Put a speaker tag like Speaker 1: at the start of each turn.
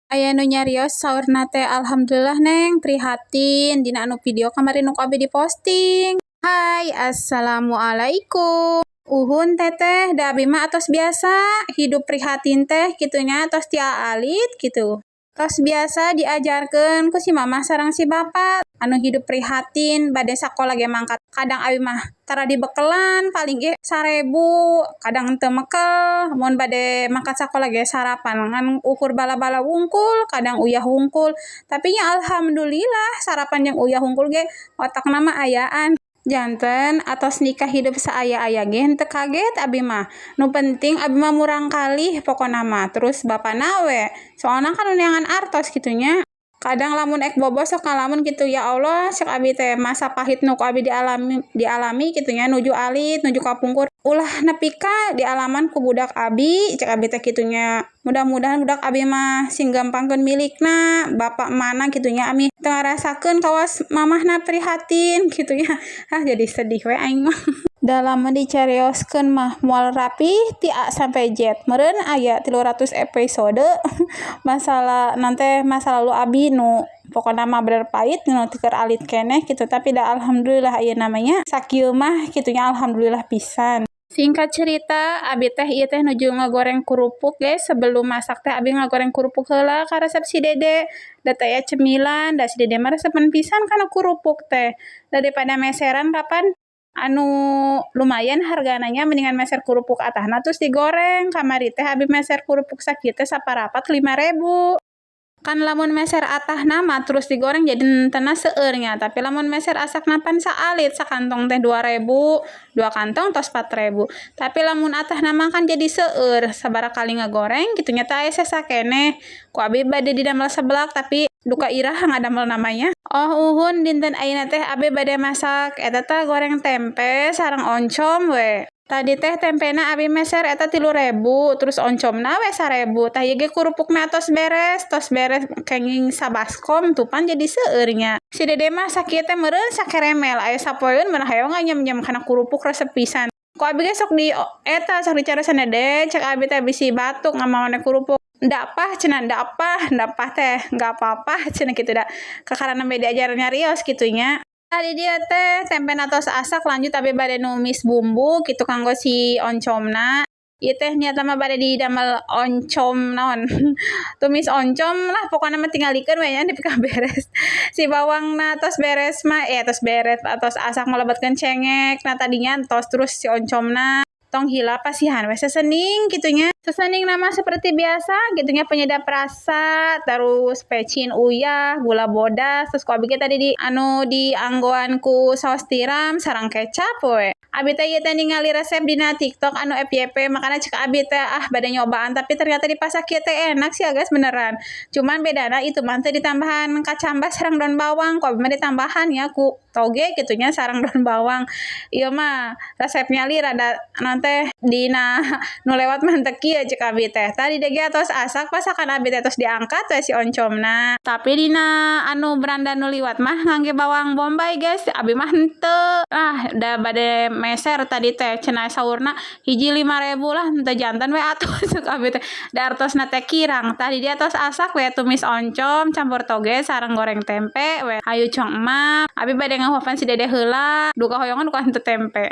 Speaker 1: Aya nu nyarios saurna teh, "Alhamdulillah, Neng, prihatin dina anu video kamari nu ku abi diposting." Hai, assalamualaikum. Uhun, Teteh, da abi mah atos biasa hidup prihatin teh kitu nya, tos ti alit kitu. Tos biasa diajarkeun ku si mamah sareng si bapak anu hidup prihatin. Bade sakola ge mangkat kadang abi mah tara dibekelan, paling ge 1.000, kadang teu mekel. Mun bade mangkat sakola ge sarapan ngan ukur bala-bala wungkul, kadang uyah wungkul, tapi nya alhamdulillah sarapan jeung uyah wungkul ge otakna mah ayaan. Janten atos nikah hidup saaya-aya ge henteu kaget abi mah, nu penting abi mah murangkalih pokona mah, terus bapana we soalna kan nu neangan artos kitu nya. Kadang lamun ek bobo sok ngalamun kitu, "Ya Allah," cek abi teh, masa pahit nu ku abi dialami dialami kitu nya nuju alit, nuju kapungkur, ulah nepi ka dialaman ku budak abi, cek abi teh kitu nya. Mudah-mudahan budak abi mah sing gampangkeun milikna bapak mana kitu nya, ami teu ngarasakeun kawas mamahna prihatin kitu nya. Ah, jadi sedih we aing mah. Da lamun dicarioskeun mah moal rapih ti A sampai Z, meureun aya 300 episode masalah nanti masa lalu abi nu pokona mah bener pahit, nu teu keur alit keneh kitu. Tapi da alhamdulillah ayeuna mah nya sakieu mah kitu nya, alhamdulillah pisan. Singkat cerita, abi teh ieu teh nuju ngagoreng kerupuk, guys. Sebelum masak teh abi ngagoreng kerupuk heula karesep si Dede, da teu aya cemilan, da si Dede mah resepeun pisan kana kerupuk teh. Daripada meseran kapan anu lumayan hargana nya, mendingan meser kerupuk atahna terus digoreng. Kamari teh abi meser kerupuk sakieu teh saparapat 5.000. Kan lamun meser atahna mah terus digoreng jadi henteu seueur nya, tapi lamun meser asakna pan saalit, sakantong teh 2.000, dua kantong tos 4.000. Tapi lamun atahna mah kan jadi seueur, sabaraha kali ngagoreng kitu nya teh aya sesa keneh. Ku abi bade didamel seblak, tapi duka iraha ngadamelna mah nya. Oh uhun, dinten ayeuna teh abi bade masak eta tah, goreng tempe sareng oncom we. Tadi teh tempena abi meser eta 3.000, terus oncomna we 1.000. Tah, ieu ge kerupukna tos beres, tos beres kenging sabaskom tuh, pan jadi seueur nya. Si Dede mah sakieu teh meureun sakeremel, aya sapoeun mah hoyong nganyem-nyem kana kerupuk, resep pisan. Ku abi ge sok di eta sok dicariosan, "Dede," cek abi teh, "bisi batuk ngamawane kerupuk." "Ndak apa," cenah, "ndak apa." Ndak apa teh nggak apa-apa cenah kitu, da kakara nembe diajar nyarios kitu nya. Tadi dieu teh tempena tos asak, lanjut abi bade numis bumbu kitu kanggo si oncomna. Ieu teh niatna mah bade didamel oncom naon, tumis oncom lah pokona mah, tingalikeun we nya nepi ka beres. Si bawangna tos beres mah, eh, tos beres, tos asak, melebetkeun cengek nah tadinya tos, terus si oncomna tong hilap pasihan we sesening kitu nya. Sesening mah seperti biasa kitu nya, penyedap rasa, terus pecin, uyah, gula bodas, terus ku abi ge tadi di anu dianggoan ku saos tiram sareng kecap we. Abi teh ieu teh ningali resep dina TikTok anu FYP, makana cek abi teh, "Ah, bade nyobaan," tapi ternyata dipasak kieu teh enak sih ya, guys, beneran. Cuman bedana itu mah teu ditambahan kacamba sareng daun bawang, ku abi mah ditambahan ya ku toge kitu nya sareng daun bawang. Ieu mah resepnya li rada naon teh, dina nu lewat mah henteu kieu cek abi teh. Tadi ge tos asak pasakan abi teh, tos diangkat we si oncomna. Tapi dina anu beranda nu liwat mah ngangge bawang bombay, guys, abi mah henteu. Ah, da bade meser tadi teh cenah saurna hiji 5.000 lah, henteu janten we atuh cek abi teh. Da artosna teh kirang. Tadi dia tos asak we tumis oncom campur toge sareng goreng tempe we. Hayu, Cong Emam. Abi bade ngahuapan si Dede heula, duka hoyongan duka henteu tempe.